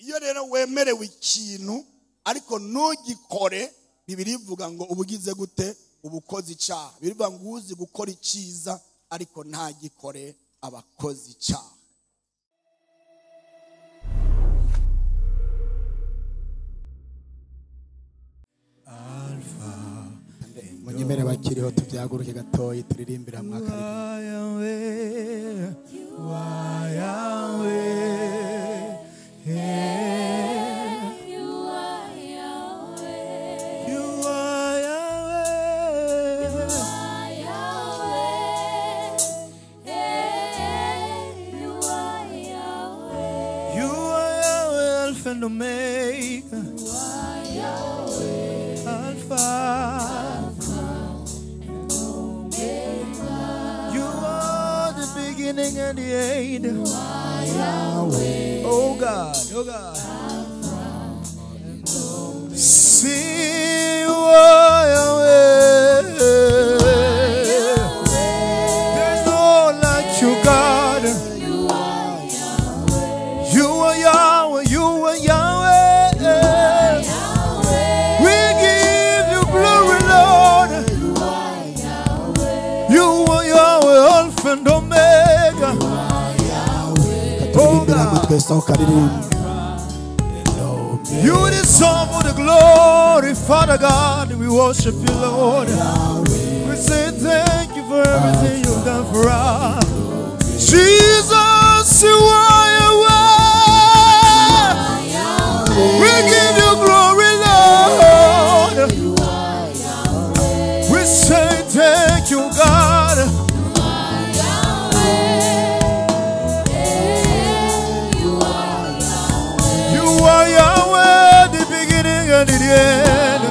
Iyo rero wemerewe ikintu ariko ntugikore, bibirivuga ngo ubugize gute? Ubukoze icyaha. Birivuga ngo uzi gukora icyiza ariko ntagikore abakoze icyaha. Munyemere bakiriho tubyaguruke gatoyi turirimbira mwaka. And Omega, Alpha, and Omega. You are the beginning and the end. You are Yahweh. Oh God, oh God. Alpha and Omega. See you are Yahweh. There's no like you, God. You are Yahweh. You are Yahweh. You are Yahweh. We give you glory, Lord. You are Yahweh. You are Yahweh, Alpha and Omega. Oh God. You deserve all the glory, Father God. We worship you, Lord. We say thank you for everything you've done for us. Jesus, you are Yahweh. We give you glory, Lord. We say thank you, God. You are Yahweh, the beginning and the end.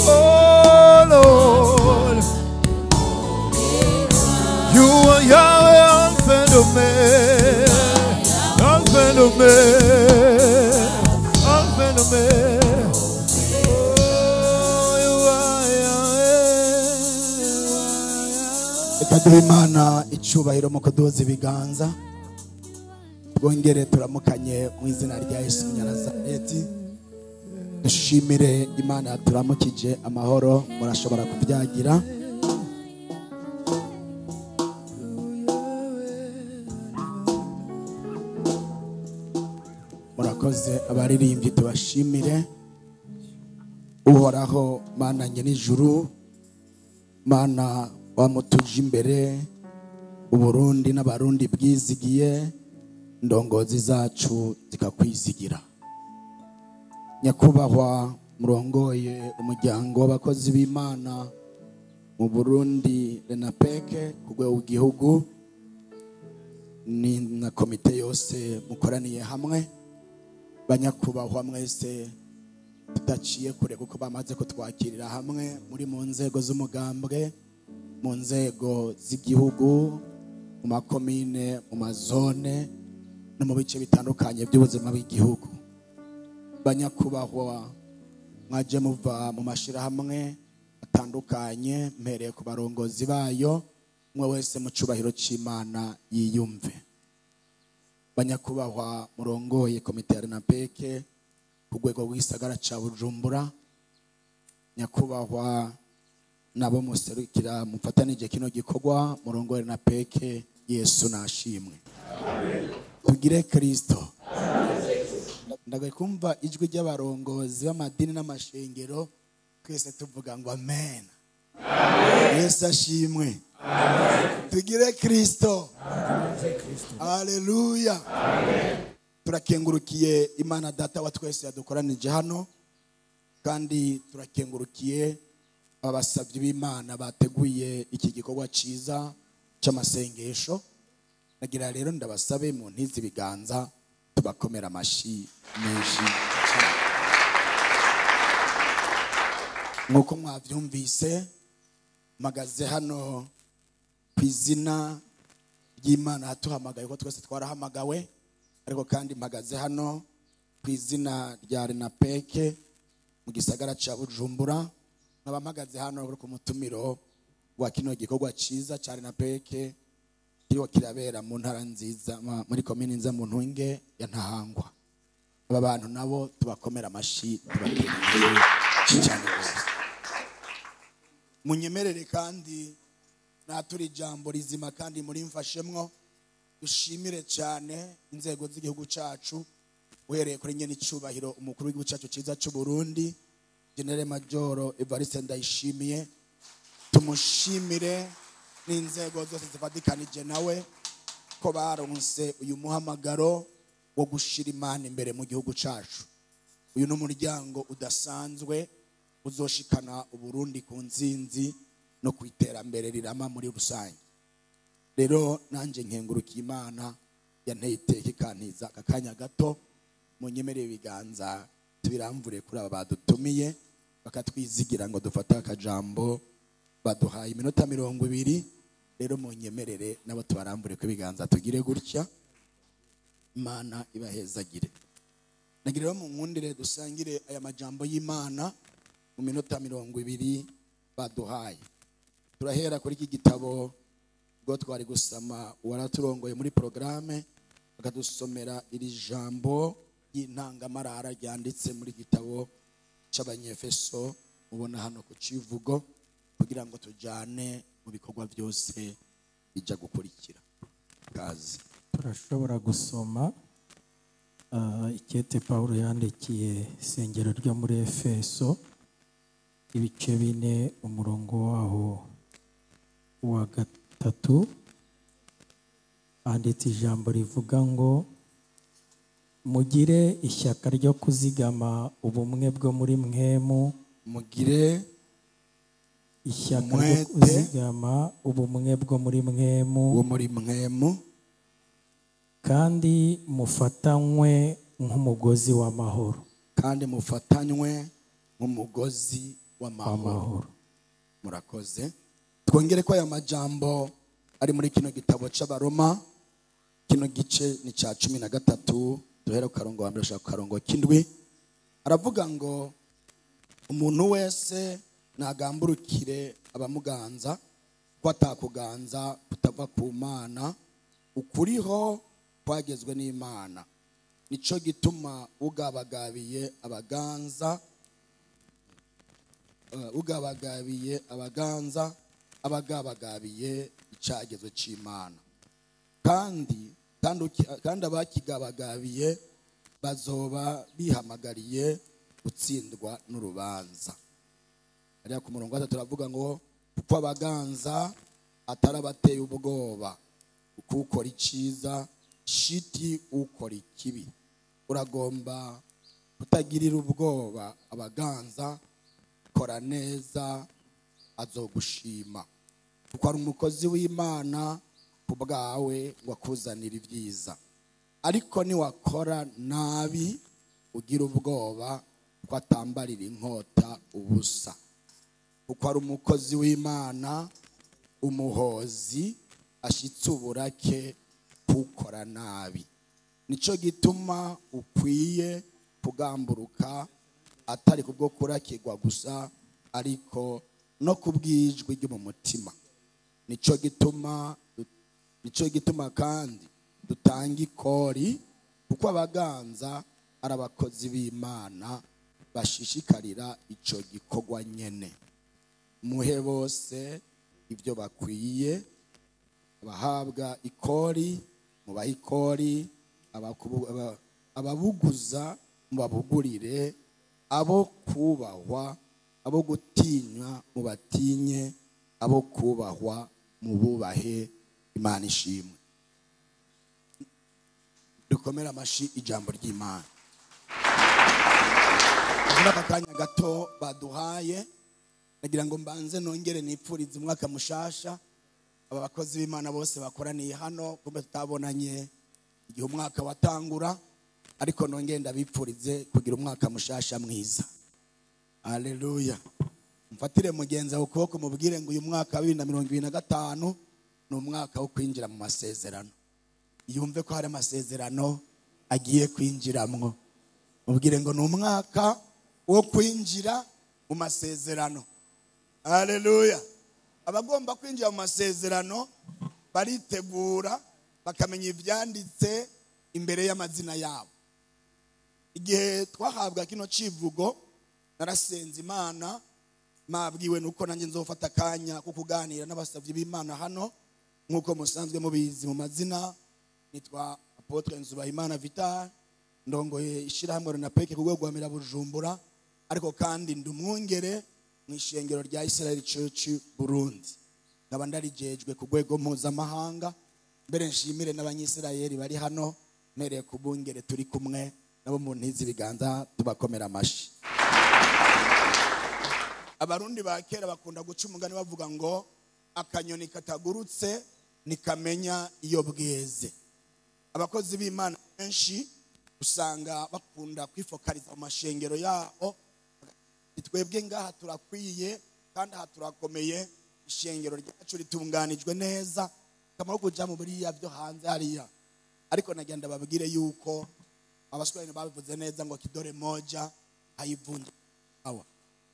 Oh Lord, you are Yahweh, Alpha and Omega, Alpha and Omega. Reka duhe Imana icyubahiro mu kuduza ibiganza, twongere turamukanye mu izina rya Yesu Munyanazareti. Dushimire Imana yaturamukije amahoro, murashobora kubyagira. Murakoze abaririmbyi, tubashimire. Uhoraho Mana nyenijuru, Mana wamutuje imbere Uburundi n'abarundi bwizigiye, ndongozi zacu zikakwizigira. Nyakubahwa murongoye umuryango w'abakozi b'Imana mu Burundi RENAPEC ku rwego rw'igihugu, ni na komite yose mukoraniye hamwe, banyakubahwa mwese tudaciye kure kuko bamaze kutwakirira hamwe, muri mu nzego z'umugambwe, mu nzego z'igihugu, mu makomine, mu mazone no mu bice bitandukanye by'ubuzima bw'igihugu. Banyakubahwa mwaje muva mu mashirahamwe atandukanye, mpereye ku barongozi bayo, mwe wese mu cubahiro c'Imana yiyumve. Banyakubahwa murongoye komite ya RENAPEC ku rwego rw'igisagara ca Bujumbura, nyakubahwa nabo muserukira mufatanije kino gikorwa murongoye RENAPEC, Yesu nashimwe. Tugire Kristo. Ndagoye kumva ijwi ry'abarongozi b'amadini n'amashengero twese tuvuga ngo amen. Yesu ashimwe. Tugire Kristo. Haleluya. Turakengurukiye Imana Data wa twese yadukoranije hano, kandi turakengurukiye abasabyi b'Imana bateguye iki gikorwa ciza cy'amasengesho. Nagira rero ndabasabe mu ntizi ibiganza tubakomera amashi menshi cyane. Nkuko mwavyumvise, mpagaze hano ku izina ry'Imana yatuhamagaye, ko twese twarahamagawe, ariko kandi mpagaze hano ku izina rya RENAPEC mu gisagara ca Bujumbura. Nkaba mpagaze hano ku mutumiro wa kino gikorwa ciza ca RENAPEC kiriko kirabera mu ntara nziza, muri komine nziza mu Ntunge ya Ntahangwa. Aba bantu nabo tubakomera amashi, tubakeneye cyane rwose. Munyemerere kandi natura ijambo rizima kandi murimfashemwo, dushimire cyane inzego z'igihugu cyacu, uhereye kuri nyene icubahiro umukuru w'igihugu cyacu cyiza cy'u Burundi, General Major Evariste Ndayishimiye. Tumushimire n'inzego zose zifatikanije nawe ko baronse uyu muhamagaro wo gushira Imana imbere mu gihugu cyacu. Uyu ni umuryango udasanzwe uzoshikana Uburundi ku nzinzi no ku iterambere rirama muri rusange. Rero nanje nkengurukiye Imana yanteye iteka ikantiza aka kanya gato. Munyemerere ibiganza tubiramvure kuri aba badutumiye bakatwizigira ngo dufate akajambo, baduhaye iminota 20. Rero munyemerere nabo tubarambure ku ibiganza tugire gutya, Imana ibahezagire. Nagira rero munkundire dusangire aya majambo y'Imana mu minota 20 baduhaye. Turahera kuri iki gitabo ubwo twari gusama, uwaraturongoye muri programme akadusomera iri jambo y'intangamarara ryanditse muri gitabo c'Abanyefeso mubona hano ku civugo, kugira ngo tujane mu bikorwa byose bijya gukurikira. Kazi. Turashobora gusoma ikete Paulo yandikiye isengero ryo muri Efeso, ibice 4 umurongo waho wa 3, anditse ijambo rivuga ngo mugire ishyaka ryo kuzigama ubumwe bwo muri mwemu. Mugire ishyaka ryo kuzigama ubumwe bwo muri mwemu, bwo muri mwemu, kandi mufatanywe nk'umugozi w'amahoro. Kandi mufatanywe nk'umugozi w'amahoro. Murakoze. Twongere ko aya majambo ari muri kino gitabo c'Abaroma, kino gice ni ca 13, duhera ku karongo wa mbere gushika ku karongo k'indwi. Aravuga ngo umuntu wese nagamburukire abamuganza, ko atakuganza kutava ku Mana, ukuriho kwagezwe n'Imana. Nico gituma ugabagabiye abaganza, ugabagabiye abaganza, abagabagabiye icagezwe c'Imana. Kandi abakigabagabiye bazoba bihamagariye gutsindwa n'urubanza. Ariya ku murongo wa 3 turavuga ngo kuko abaganza atarabateye ubwoba, ukukora iciza shiti ukora ikibi. Uragomba kutagirira ubwoba abaganza, kora neza azogushima, kuko ari umukozi w'Imana ku bwawe ngo akuzanire ibyiza. Ariko niwakora nabi ugira ubwoba ko atambarira inkota ubusa, kuko ari umukozi w'Imana umuhozi ashitse uburake kukora nabi. Nico gituma ukwiye kugamburuka, atari kubwo kurakirwa gusa, ariko no kubwijwi ryo mu mutima. Nico gituma kandi dutanga ikori, kuko abaganza ari abakozi b'Imana bashishikarira ico gikorwa nyene. Muhe bose ibyo bakwiye, abahabwa ikori mubahe ikori, ababuguza mubabugurire, abo kubahwa, abo gutinywa mubatinye, abo kubahwa mububahe. Imana ishimwe. Dukomera amashi ijambo ry'Imana. Muri aka kanya gato baduhaye, nagira ngo mbanze nongere nipfurize umwaka mushasha aba bakozi b'Imana bose bakoraniye hano, kumbe tutabonanye igihe umwaka watangura, ariko nongere ndabipfurize kugira umwaka mushasha mwiza. Haleluya. Mfatire mugenzi wawe ukuboko mubwire ngo uyu mwaka wa 2025 ni umwaka wo kwinjira mu masezerano. Yumve ko hari amasezerano agiye kwinjiramwo. Mubwire ngo ni umwaka wo kwinjira mu masezerano. Haleluya. Abagomba kwinjira mu masezerano baritegura bakamenya ivyanditse imbere y'amazina yabo. Igihe twahabwa kino civugo narasenze Imana, mabwiwe nuko nanjye nzofata akanya ko kuganira n'abasavyi b'Imana hano. Nk'uko musanzwe mubizi mu mazina, nitwa Apotre Nzubahimana Vital, ndongoye ishirahamwe Renapeke ku rwego rwa Mira Bujumbura, ariko kandi ndi umwungere mu ishengero rya Israel Church Burundi, nkaba ndarijejwe ku rwego mpuzamahanga. Mbere nshimire n'abanyisirayeli bari hano, mpereye ku bungere turi kumwe nabo mu ntizi ibiganza tubakomera amashi. Abarundi ba kera bakunda guca umugani bavuga ngo akanyoni katagurutse ntikamenya iyo bweze. Abakozi b'Imana benshi usanga bakunda kwifokariza mu mashengero yabo, twebwe ngaha turakwiye kandi aha turakomeye, ishengero ryacu ritunganijwe neza, kamaro kuja mu buriya byo hanze hariya. Ariko nagenda babwire yuko abaswahili babivuze neza ngo kidore moja haivunji awa,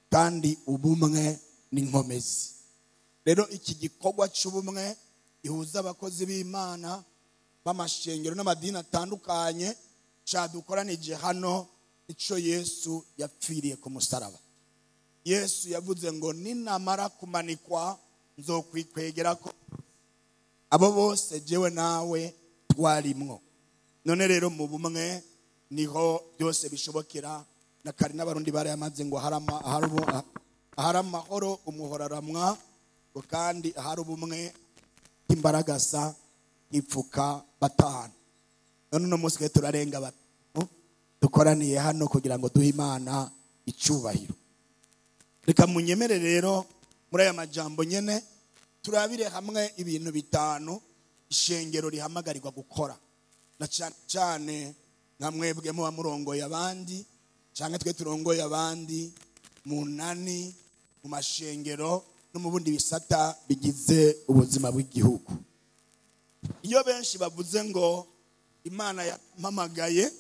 kandi ubumwe ni nkomezi. Rero iki gikorwa c'ubumwe ihuza abakozi b'Imana b'amashengero n'amadini atandukanye cadukoranije hano, ico Yesu yapfiriye ku musaraba. Yesu yavuze ngo ninamara kumanikwa nzokwikwegerako abo bose jewe nawe twarimwo. None rero mu bumwe niho byose bishobokera. Na kare n'abarundi barayamaze ngo ahari amahoro umuhoraramwa, ngo kandi ahari ubumwe imbaragasa ipfuka batanu. None uno munsi twe turarenga batanu dukoraniye hano kugira ngo duhe Imana icubahiro. Reka munyemere rero muri aya majambo nyene turabire hamwe ibintu bitanu ishengero rihamagarirwa gukora, na cyane cyane nka mwebwe muba murongoye abandi canke twe turongoye abandi mu nani, mu mashengero no mu bundi bisata bigize ubuzima bw'igihugu. Iyo benshi bavuze ngo Imana yampamagaye,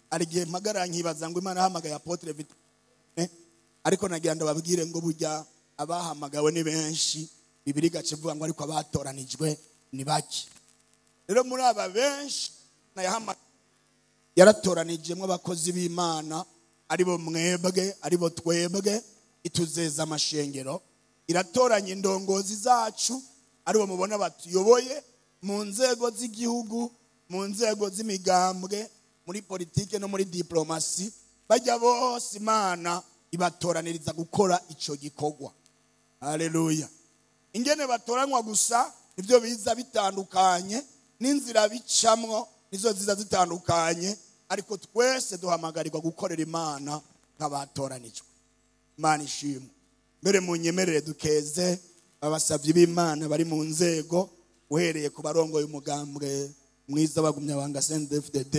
ari gihe mpagara nkibaza ngo Imana yahamagaye Apotre Vital, ariko nagira ndababwire ngo burya abahamagawe ni benshi. Bibiliya igaca ivuga ngo ariko abatoranijwe ni bake. Rero muri aba benshi yaratoranijemwo abakozi b'Imana, aribo mwebwe, aribo twebwe, ituzeza amashengero, iratoranya indongozi zacu, aribo mubona batuyoboye mu nzego z'igihugu, mu nzego z'imigambwe, muri politike no muri diplomasi. Bajya bose Imana ibatoraniriza gukora ico gikorwa. Haleluya. Ingene batoranywa gusa nivyo biza bitandukanye, n'inzira bicamwo nizo ziza zitandukanye, ariko twese duhamagarirwa gukorera Imana nk'abatoranijwe. Imana ishimwe. Mbere munyemerere dukeze abasavyi b'Imana bari mu nzego, uhereye ku barongoye umugambwe mwiza bagumya banga CNDD-FDD,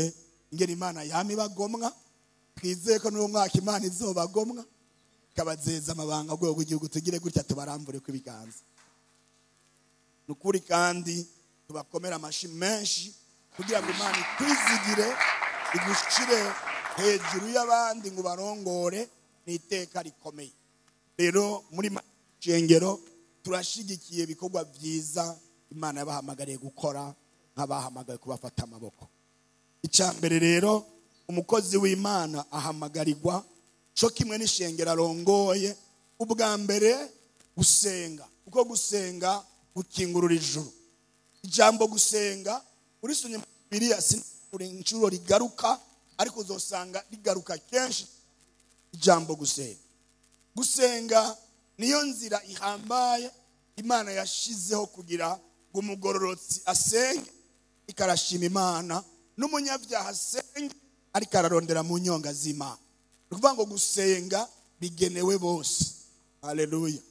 ingene Imana yama ibagomwa. Twizeye ko n'uwo mwaka Imana izobagomwa ikabazeza amabanga rwego rw'igihugu. Tugire gutya tubarambure ku ibiganza. Nukuri kandi tubakomera amashi menshi kugira ngo Imana ikwizigire, igushire hejuru y'abandi ngo barongore, ni iteka rikomeye. Rero muri mashengero turashigikiye ibikorwa byiza Imana yabahamagariye gukora nk'abahamagaye kubafata amaboko. Icya mbere rero, umukozi w'Imana ahamagarirwa cyo kimwe n'ishengero arongoye, ubwa mbere gusenga, kuko gusenga gukingurura ijuru. Ijambo gusenga urisomye mu Bibiliya sinuri inshuro rigaruka, ariko uzosanga rigaruka kenshi. Ijambo gusenga, gusenga niyo nzira ihambaye Imana yashizeho kugira ngo umugororotsi asenge ikarashima Imana, n'umunyabyaha asenge ariko ararondera mu nyonga z'Imana. Ni ukuvuga ngo gusenga bigenewe bose. Haleluya.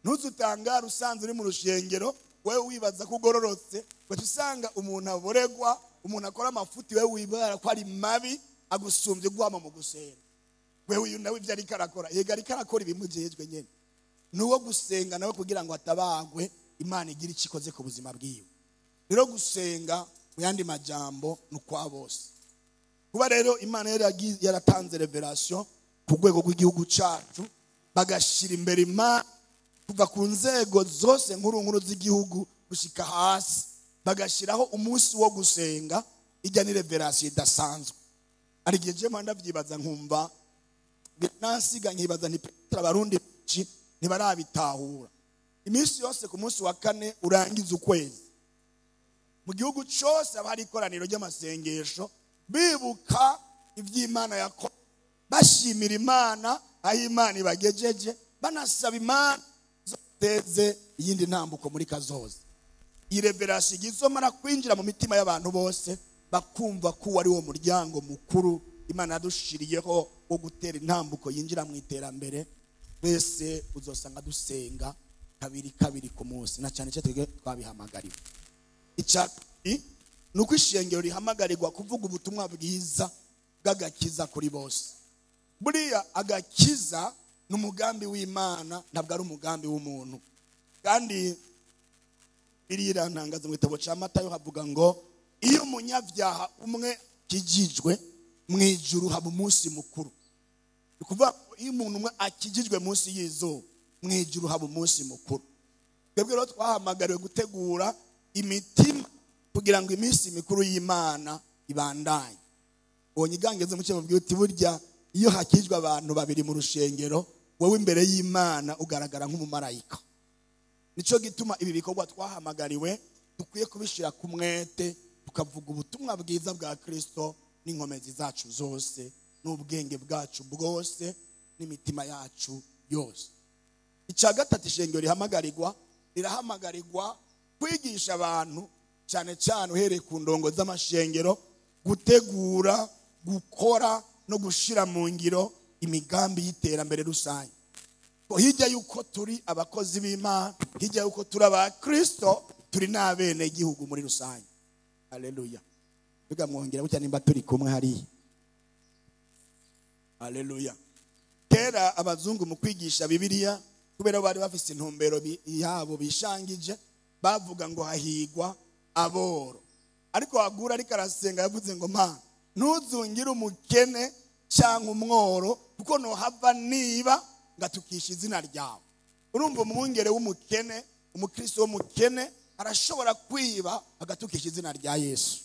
Ntuzutangare usanze uri mu rushengero wewe wibaza ko ugororotse, ugaca usanga umuntu aboregwa, umuntu akora amafuti, wewe wibara ko ari mabi, agusumbye guhama mu gusenga. Wewe uyu nawe ibyo ariko arakora, yego ariko arakora ibimujejwe nyene. Nuwo gusenga nawe kugira ngo atabagwe, Imana igira icyo ikoze ku buzima bwiwe. Rero gusenga mu yandi majambo ni ukwa bose. Kuba rero Imana yaratanze revelation ku rwego rw'igihugu cacu, bagashira imbere Imana kuva ku nzego zose nkuru nkuru z'igihugu gushika hasi, bagashiraho umunsi wo gusenga. Ijya ni revelation idasanzwe. Ari igihe je mpanda ndavyibaza nkumva nansiga nkibaza nti Petero abarundi benshi ntibarabitahura. Iminsi yose ku munsi wa kane urangiza ukwezi, mu gihugu cose haba hari ikoraniro ry'amasengesho, bibuka ivy'Imana yakoze, bashimira Imana aho Imana ibagejeje, banasaba Imana zoteze iyindi ntambuko muri kazoza. Iyi revelation igizomara kwinjira mu mitima y'abantu bose, bakumva ko ari wo muryango mukuru Imana yadushiriyeho wo gutera intambuko yinjira mu iterambere. Twese uzosanga dusenga kabiri kabiri ku munsi, na cyane cyane twebwe twabihamagariwe. Icya kabiri ni uko ishengero rihamagarirwa kuvuga ubutumwa bwiza bw'agakiza kuri bose. Buriya agakiza ni umugambi w'Imana, ntabwo ari umugambi w'umuntu. Kandi biriya ntangazo mu gitabo cya Matayo havuga ngo iyo umunyabyaha umwe akijijwe mu ijuru haba umunsi mukuru. Ni ukuvuga ngo iyo umuntu umwe akijijwe munsi y'izuba mu ijuru haba umunsi mukuru. Twebwe rero twahamagariwe gutegura imitima kugira ngo iminsi mikuru y'Imana ibandanye. Ubonye igangeze mu cyo uti burya iyo hakijwe abantu babiri mu rushengero, wowe imbere y'Imana ugaragara nk'umumarayika. Nico gituma ibi bikorwa twahamagariwe dukwiye kubishira ku mwete, tukavuga ubutumwa bwiza bwa Kristo n'inkomezi zacu zose n'ubwenge bwacu bwose n'imitima yacu yose. Icya gatatu ishengero rihamagarirwa, rirahamagarirwa kwigisha abantu cyane cyane uhereye ku ndongo z'amashengero, gutegura, gukora no gushira mu ngiro imigambi y'iterambere rusange. Hirya yuko turi abakozi b'Imana, hirya yuko turi aba Kristo, turi n'abene igihugu muri rusange. Haleluya. Biga mwongera gutya nimba turi kumwe hariya. Haleluya. Kera abazungu mu kwigisha Bibiliya, kubera bari bafise intumbero yabo bishangije, bavuga ngo hahigwa aboro. Ariko Agura ariko arasenga yavuze ngo ma ntuzungire umukene cyangwa umworo, kuko nohava niba ngatukisha izina ryawe. Urumva umwungere w'umukene, umukristo w'umukene arashobora kwiba agatukisha izina rya Yesu.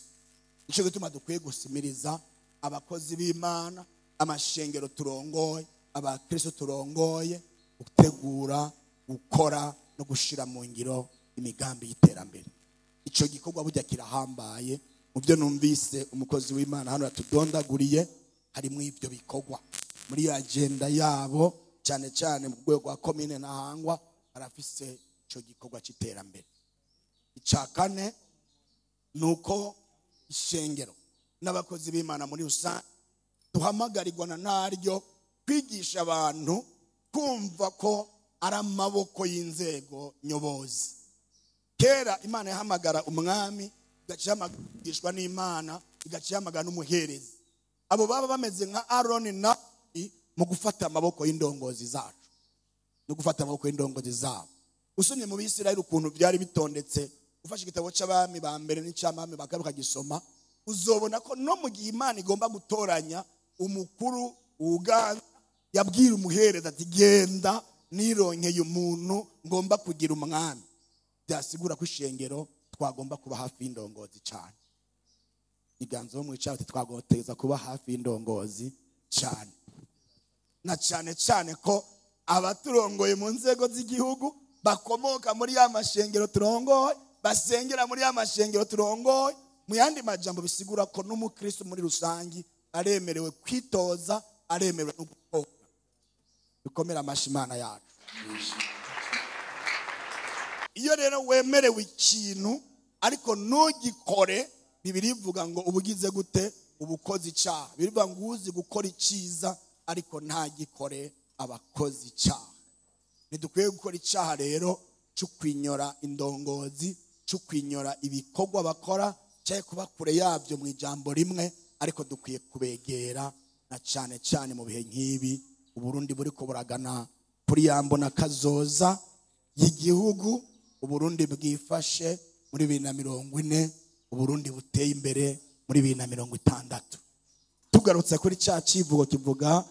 Nico gituma dukwiye gusimiriza abakozi b'Imana, amashengero turongoye, abakristo turongoye, gutegura, gukora no gushira mu ngiro imigambi y'iterambere. Ico gikorwa burya kirahambaye. Mu byo numvise umukozi w'Imana hano yatudondaguriye harimo ivyo bikorwa muri agenda yabo, cyane cyane mu rwego rwa komine Ntahangwa barafise ico gikorwa c'iterambere. Icya kane nuko ishengero n'abakozi b'Imana muri rusange duhamagarirwa na naryo kwigisha abantu kumva ko ari amaboko y'inzego nyobozi. Kera Imana yahamagara umwami, igaca ihamagishwa n'Imana, igaca ihamagara n'umuherezi. Abo baba bameze nka Aroni na mu gufata amaboko y'indongozi zacu, no gufata amaboko y'indongozi zabo. Usomye mu Bisirayeli ukuntu byari bitondetse, ufashe igitabo cy'abami ba mbere n'icy'abami ba kabiri ukagisoma, uzobona ko no mu gihe Imana igomba gutoranya umukuru uganza, yabwira umuhereza ati genda nironkeye umuntu ngomba kugira umwami. Byasigura ko ishengero twagomba kuba hafi y'indongozi cyane. Iganzo mu icyaha twagoteza kuba hafi y'indongozi cyane, na cyane cyane ko abaturongoye mu nzego z'igihugu bakomoka muri ya mashengero turongoye, basengera muri ya mashengero turongoye. Mu yandi majambo bisigura ko n'umukristo muri rusangi aremerewe kwitoza, aremerewe no gukora. Dukomera amashi Imana yacu. Iyo rero wemerewe ikintu ariko ntugikore, Bibiliya ivuga ngo ubugize gute? Ubukoze icyaha. Bibiliya ivuga ngo uzi gukora icyiza ariko ntagikore abakoze icyaha. Ntidukwiye gukora icyaha rero cyo kwinyora indongozi, cyo kwinyora ibikorwa bakora, cyangwa kuba kure yabyo mu ijambo rimwe, ariko dukwiye kubegera na cyane cyane mu bihe nk'ibi Uburundi buriko buragana kuri yambo na kazoza y'igihugu. Uburundi bwifashe muri 2040, Uburundi buteye imbere muri 2060. Tugarutse kuri cya kivugo kivuga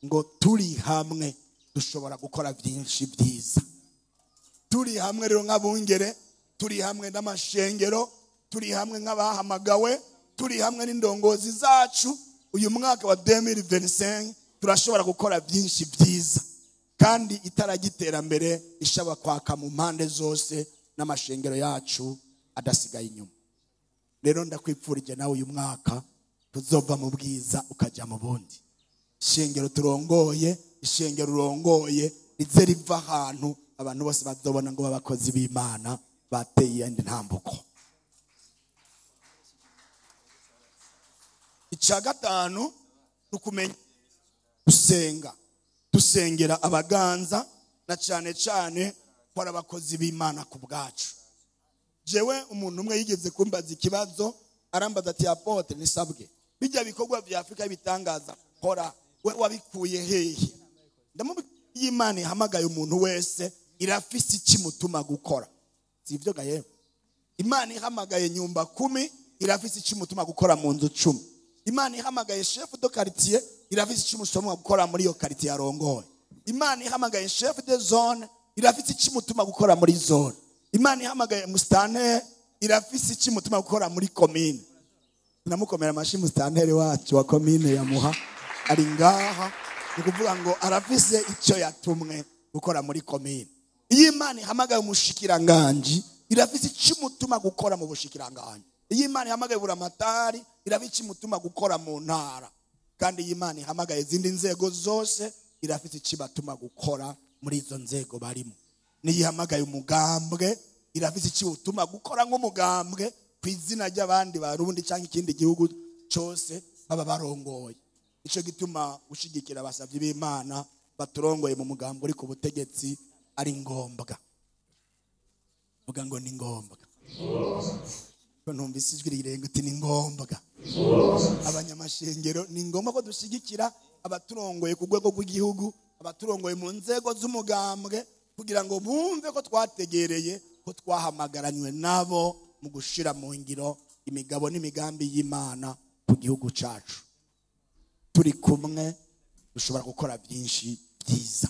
ngo turi hamwe dushobora gukora byinshi byiza. Turi hamwe rero nk'abungere, turi hamwe n'amashengero, turi hamwe nk'abahamagawe, turi hamwe n'indongozi zacu, Uyu mwaka wa 2025 turashobora gukora byinshi byiza, kandi itara ry'iterambere rishobora kwaka mu mpande zose n'amashengero yacu adasigaye inyuma. Rero ndakwipfurije nawe uyu mwaka tuzova mu bwiza ukajya mu bundi. Ishengero turongoye, ishengero urongoye rize riva ahantu abantu bose bazobona ngo babakozi b'Imana bateye iyindi ntambuko. Icya gatanu nukumenya gusenga. Dusengera abaganza na cyane cyane ko ari abakozi b'Imana ku bwacu. Jewe umuntu umwe yigeze kumbaza ikibazo, arambaza ati apotre nisabwe bijya bikorwa vya Afrika bitangaza kora we wabikuye hehe? Ndamubwiye Imana ihamagaye umuntu wese irafise ikimutuma gukora. Sivyo gaye? Imana ihamagaye nyumba 10 irafise ikimutuma gukora mu nzu 10. Imana ihamagaye chef de quartier irafise ikimutuma gukora muri iyo quartier yarongoye. Imana ihamagaye chef de zone irafise ikimutuma gukora muri zone. Imana ihamagaye mustanteri irafise ikimutuma gukora muri commune. Namukomera amashi mustanteri wacu wa commune ya Muha ari ngaha, ni kuvuga ngo arafise icyo yatumwe gukora muri commune. Iyo Imana ihamagaye umushikiranganji irafise ikimutuma gukora mu bushikiranganji. Iyo Imana ihamagaye buramatari irafise ikimutuma gukora mu ntara. Kandi iyo Imana ihamagaye izindi nzego zose irafise ikibatuma gukora muri izo nzego barimo. Niyo ihamagaye umugambwe irafise ikimutuma gukora nk'umugambwe ku izina ry'abandi barundi cyangwa ikindi gihugu cyose baba barongoye. Ico gituma gushigikira abasavyi b'Imana baturongoye mu mugambwe uri ku butegetsi ari ngombwa. Vuga ngo ni ngombwa. Ko numvise ijwi rirenga uti ni ngombwa. Abanyamashengero ni ngombwa ko dushigikira abaturongoye ku rwego rw'igihugu, abaturongoye mu nzego z'umugambwe, kugira ngo bumve ko twategereye ko twahamagaranywe nabo mu gushira mu ngiro imigabo n'imigambi y'Imana ku gihugu cacu. Turi kumwe dushobora gukora byinshi byiza.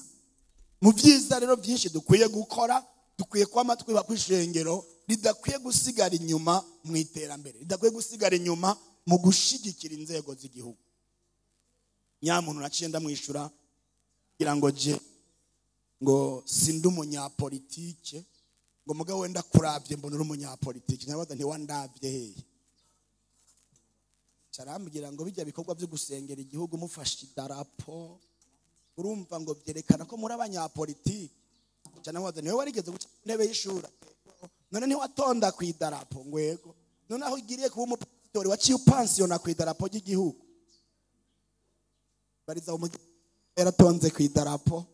Mu byiza rero byinshi dukwiye gukora, dukwiye kwama twiba kwishengero ridakwiye gusigara inyuma mu iterambere, ridakwiye gusigara inyuma mu gushigikira inzego z'igihugu. Nyamuntu naciye ndamwishura kugira ngo je ngo sindi umunyapolitike, ngo mugabo wenda kuravye mbona uri umunyapolitike. Nyabaza nti wandavye hehe? Carambwira ngo bijya bikorwa byo gusengera igihugu mufashe idarapo urumva ngo byerekana ko muri abanyapolitike. Cyanamubaza niwe warigeze guca intebe y'ishura, none ntiwatonda ku idarapo? Ngo yego. None aho ugiriye kuba umupasitori waciye upansiyona ku idarapo ry'igihugu? Bariza yaratonze ku idarapo,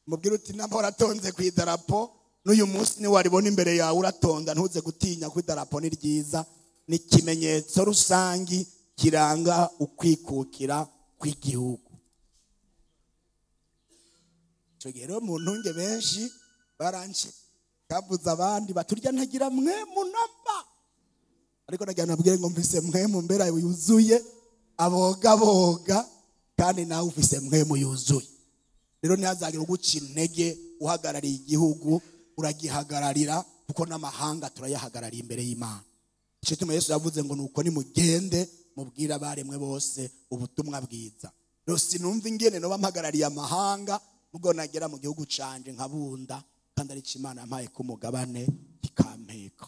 mubwira uti namba waratonze ku idarapo n'uyu munsi ni waribona imbere yawe uratonda, ntuze gutinya ku idarapo ni ryiza, ni ikimenyetso rusangi kiranga ukwikukira kw'igihugu. Icyo gihe rero mu ntunge benshi baranshi kabuza abandi baturya ntagira mwe munamba, ariko nagira nabwire ngo mvise mwe mu mbera yuzuye aboga boga, kandi nawe ufise mwe mu yuzuye. Rero ntihazagira uguca intege uhagarariye igihugu, uragihagararira kuko n'amahanga turayahagarariye imbere y'Imana. Icyo gituma Yesu yavuze ngo nuko nimugende mubwire abaremwe bose ubutumwa bwiza. Rero sinumva ingene noba mpagarariye amahanga ubwo nagera mu gihugu canje nkabunda, kandi ari Imana yampaye ku mugabane ikampeka.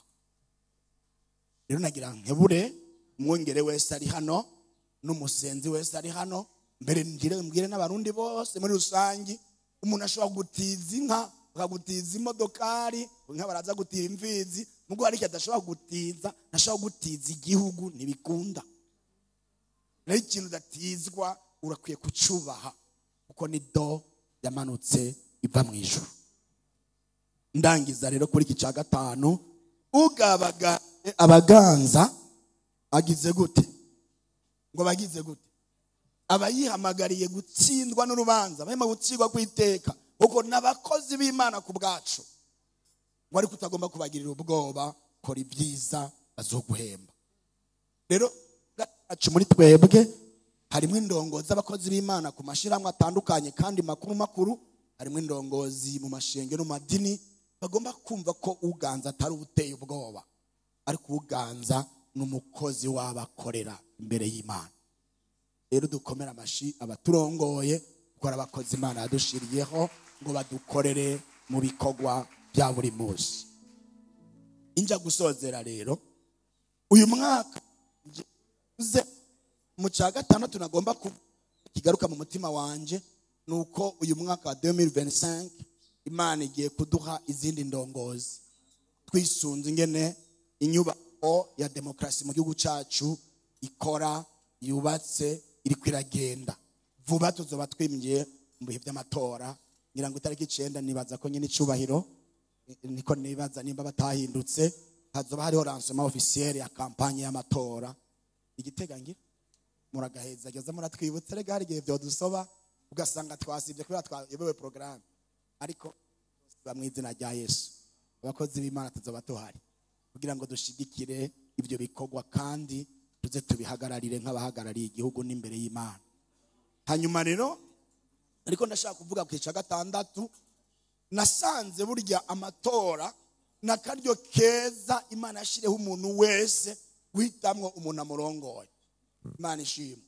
Rero nagira nkebure umwungere wese ari hano n'umusenzi wese ari hano, mbere ngire mbwire n'abarundi bose muri rusangi. Umuntu ashobora gutiza inka, akagutiza imodokari, inka baraza gutira imfizi, mugo hari adashobora gutiza, ntashobora gutiza igihugu, ntibikunda. Rero ikintu udatizwa urakwiye kucubaha kuko ni do yamanutse iva mu ijuru. Ndangiza rero kuri iki cya gatanu, ugabaga abaganza agize gute? Ngo bagize gute? Abayihamagariye gutsindwa n'urubanza, bahema gutsindwa kwiteka, kuko n'abakozi b'Imana ku bwacu. Ngo ariko utagomba kubagirira ubwoba, kora ibyiza bazoguhemba. Rero gacu muri twebwe harimo indongozi z'abakozi b'Imana ku mashiramwe atandukanye kandi makuru makuru, harimo indongozi mu mashenge no madini bagomba kumva ko uganza atari ubuteye ubwoba, ariko uganza n'umukozi wabakorera imbere y'Imana. Rero dukomera amashi abaturongoye kuko ari abakozi Imana yadushiriyeho ngo badukorere mu bikorwa bya buri munsi. Inja gusozera rero uyu mwaka mu cya gatandatu nagomba kigaruka mu mutima wanje nuko uyu mwaka wa 2025 Imana igiye kuduha izindi ndongozi twisunze ingene inyubako ya demokrasi mu gihugu cyacu ikora yubatse iri kwiragenda vuba. Tuzoba twimye mu bihe by'amatora ngira ngo itariki 9 nibaza ko nyine icubahiro niko nibaza nimba batahindutse hazoba hariho lancement officiel ya campagne y'amatora igitega ngira muragaheza geza muratwibutse rega hari igihe byodusoba ugasanga twasibye kubera twayobewe programme, ariko mu izina rya Yesu abakozi b'Imana tuzoba tuhari kugira ngo dushigikire ibyo bikorwa kandi tuze tubihagararire nk'abahagarariye igihugu n'imbere y'Imana. Hanyuma rero ariko ndashaka kuvuga ku cya gatandatu, nasanze burya amatora nakaryo keza Imana yashireho umuntu wese guhitamwo umuntu amurongoye. Imana ishimwe.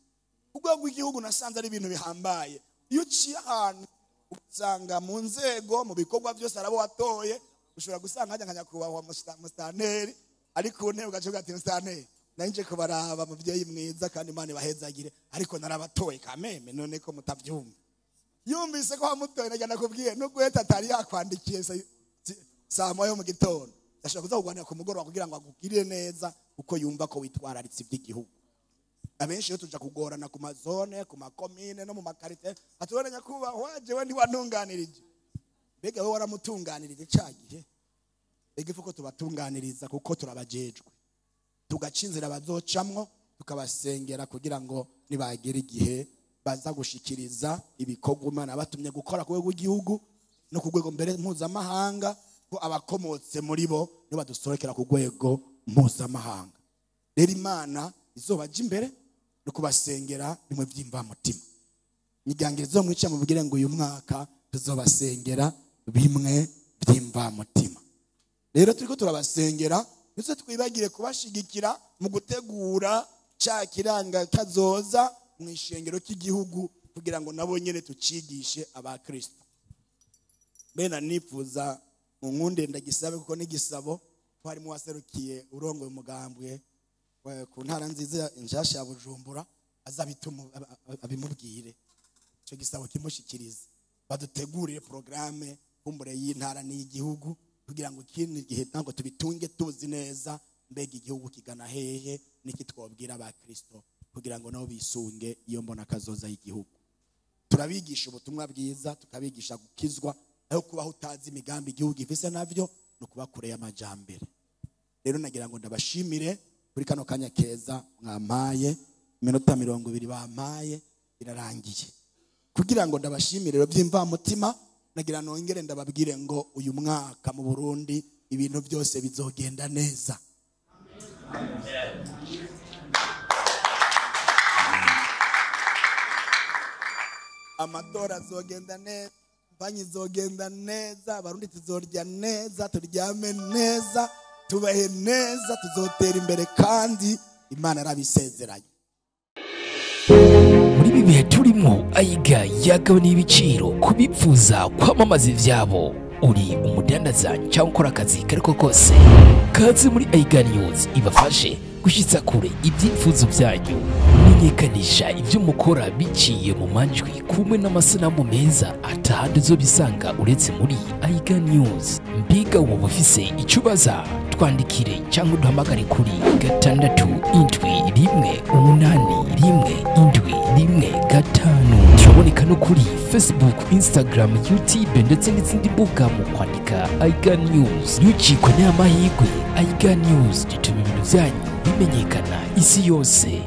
Ubwo rw'igihugu nasanze ari ibintu bihambaye. Iyo uciye ahantu usanga mu nzego mu bikorwa byose arabo watoye, ushobora gusanga hajya nka nyakubahwa musitanteri ariko ntebe ugaca ati musitanteri nanje kubaraba muvyeyi mwiza kandi Imana ibahezagire, ariko narabatoye kameme none ko mutavyumva. Yumvise ko wamutoye najya nakubwiye no guheta atari yakwandikiye saa moya mu gitondo ashobora kuza kuganira ku mugoroba kugira ngo akugirire neza uko yumva ko witwararitse iby'igihugu. Abenshi iyo tuja kugorana ku mazone ku makomine no mu makarite atubona nyakubahwa jewe ntiwantunganirije. Mbega wowe waramutunganirije ca gihe? Ega ko tubatunganiriza kuko turabajejwe, tugaca inzira bazocamwo tukabasengera kugira ngo nibagera igihe baza gushikiriza ibikorwa Imana batumye gukora ku rwego rw'igihugu no ku rwego mbere mpuzamahanga, ko abakomotse muri bo nibo badusohokera ku rwego mpuzamahanga. Rero Imana izobaja imbere no kubasengera bimwe by'imvamutima. Nyigangira mwica mubwire ngo uyu mwaka tuzobasengera bimwe by'imvamutima. Rero turiko turabasengera ndetse twibagire kubashigikira mu gutegura cya kiranga kazoza mu ishengero cy'igihugu kugira ngo nabo nyene tucigishe abakristo. Bena nifuza mu nkunde ndagisabe kuko n'igisabo ko harimo waserukiye urongoye umugambwe ku ntara nziza injasha ya Bujumbura azabituma abimubwire ico gisabo kimushikirize, badutegurire programme kumbure y'intara n'iy'igihugu kugira ngo ikindi gihe ntabwo tubitunge tuzi neza mbega igihugu kigana hehe niki twobwira abakristo kugira ngo nabo bisunge iyo mbona kazoza y'igihugu. Turabigisha ubutumwa bwiza, tukabigisha gukizwa, aho kubaho utazi imigambi igihugu ifise navyo no kuba kure y'amajambere. Rero nagira ngo ndabashimire kuri kano kanya keza mwampaye, iminota 20 bampaye irarangiye. Kugira ngo ndabashimire rero by'imvamutima, nagira nongere ndababwire ngo uyu mwaka mu Burundi ibintu byose bizogenda neza. Amatora azogenda neza, banki zogenda neza, abarundi tuzorya neza, turyame neza, tubahe neza, tuzotera imbere kandi Imana arabisezeranye. Muri ibi bihe turimo ayiga yagabanya ibiciro kubipfuza kwamamaza ivyabo. Uri umudandaza cyangwa ukora akazi kariko kose, kaze muri Ayiga News ibafashe gushyitsa kure ibyifuzo byanyu. Menyekanisha ibyo mukora biciye mu majwi kumwe n'amasanamu meza atahandi uzobisanga uretse muri Ayiga News. Mbega woba ufise icyo ubaza, twandikire cyangwa uduhamagare kuri 6 7 1 8 1 7 1 5. Turaboneka no kuri Facebook, Instagram, YouTube ndetse n'izindi mbuga mu kwandika Ayiga News. Ntucikwe n'amahirwe, Ayiga News gituma ibintu byanyu bimenyekana isi yose.